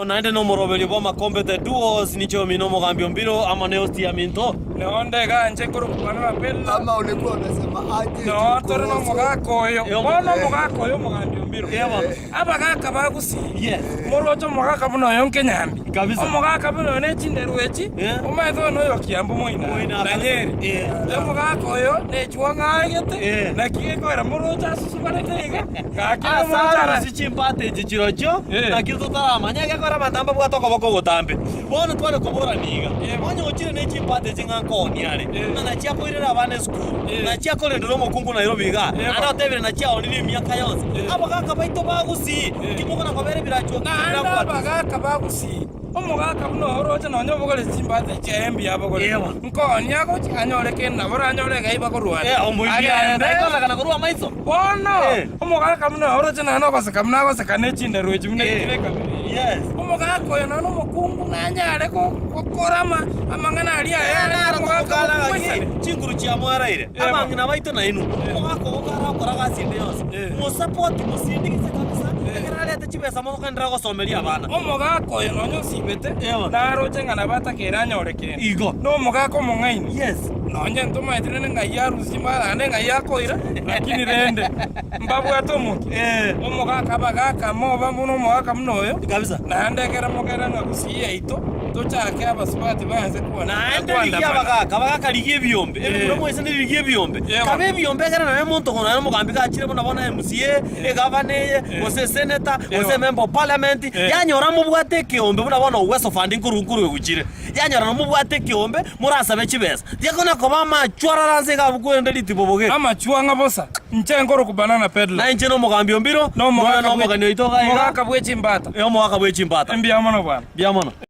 Naende nomoroberio bw'amakombe the duos, ninche omino omogambi Ombiro, amo ne host ya minto. Noo ndeganche korokwa na Bella. Ama ulikuwa unasema aje Noo tore tukuhusu? nomogaka oyo. Eyo. Bono omogaka oyo omogambi Ombiro. Eyo bono. Abagaka ba Gusii. Yes. Moroche omogaka buna oyo nkenyambi. Kabisa. Omogaka buna oyo ne chinderu echi. Eh. Omanyete oyo noyo Kiambu moina. Moina Na Nyeri. Eh. Omogaka oyo nechwang'a agete. Eh. Naki gekoera moroche asusubarete iga. Gaki Ase nomochara. arusie chimbata echi chirochio, Eh. naki totaramanya egekora abanto mbabwate okoboko ogotambe. Bono tware koborania iga, onye ochire ne chimbata echi ng'a nkoonia are, ng'a nachi akoirera abana esukuru, nachi akorendera omokungu Nairobi igaa, naende otebire nachi aonirie emiaka yonsi. Abagaka baito ba Gusii, nki mokona kobera ebirachwo Naende abagaka ba Gusii, omogaka buna oroche nonya obogore chimbata echi aye mbuya abogore. Ewa. Nkoonia agochia anyore kende nabo oranyore egai bakorwania. Omoibia Agende. taikororekana korwa amaiso. Bono Eh. omogaka buna oroche nonya nogoseka buna agoseka ne chinderu echi buna Eh. chire ekabira eye. Yes. Omogaka oyo nonya nomokungu nanyare go- gokora ama- amang'ana aria aye Naro are omogaka togokana gaki omoisane. chinguru chiamwaraire Eh, abang'ina baito nainwe omogaka ogo kare okora gasi ende yonsi Eh. mosapoti mosindigise kabisa ekero arete chibesa mogokenderera gosomeria abana Omogaka oyo nonya osibete Eh, bono. naroche ng'a nabo atakeire anyore kende. Igo. Nomogaka omong'aini. Yes. Nonye ntomaeti rende ng'ai arusie mbara naende ng'ai akoira, lakini rende mbabwate omokia. Eh. Omogaka abagaka moba buna omogaka buna oyo, Kabisa. naende ekero mogere ng'a gusii yaito, tochake abasubati baanse kwana Naende rigia koandamana. abagaka, abagaka rigia ebiombe, Eh. ebimura moisane rigia ebiombe. Eh, Kabe ebiombe ekero naye omonto kono naye omogambi gachire buna bono MCA, egavana eye, gose esenator, gose Eh. member of parliament, Eh. yanyora mobwate ekeombe buna bono Uwezo Fund nkoru nkoru egochire. Yanyora nomobwate ekeombe, morasabe chibesa. Tiakona koba amachwo aroro ase iga abwo korende ritibo boge. Amachwo ang'a bosa, inche nkorokwa Banana Peddler. Na inche nomogambi o mbiro, Nomogaka noyo nomogeni oito iga iga. Omogaka bwe chimbata. Eh, omogaka bwe chimbata. Mbuya mono bwana. Mbuya mono.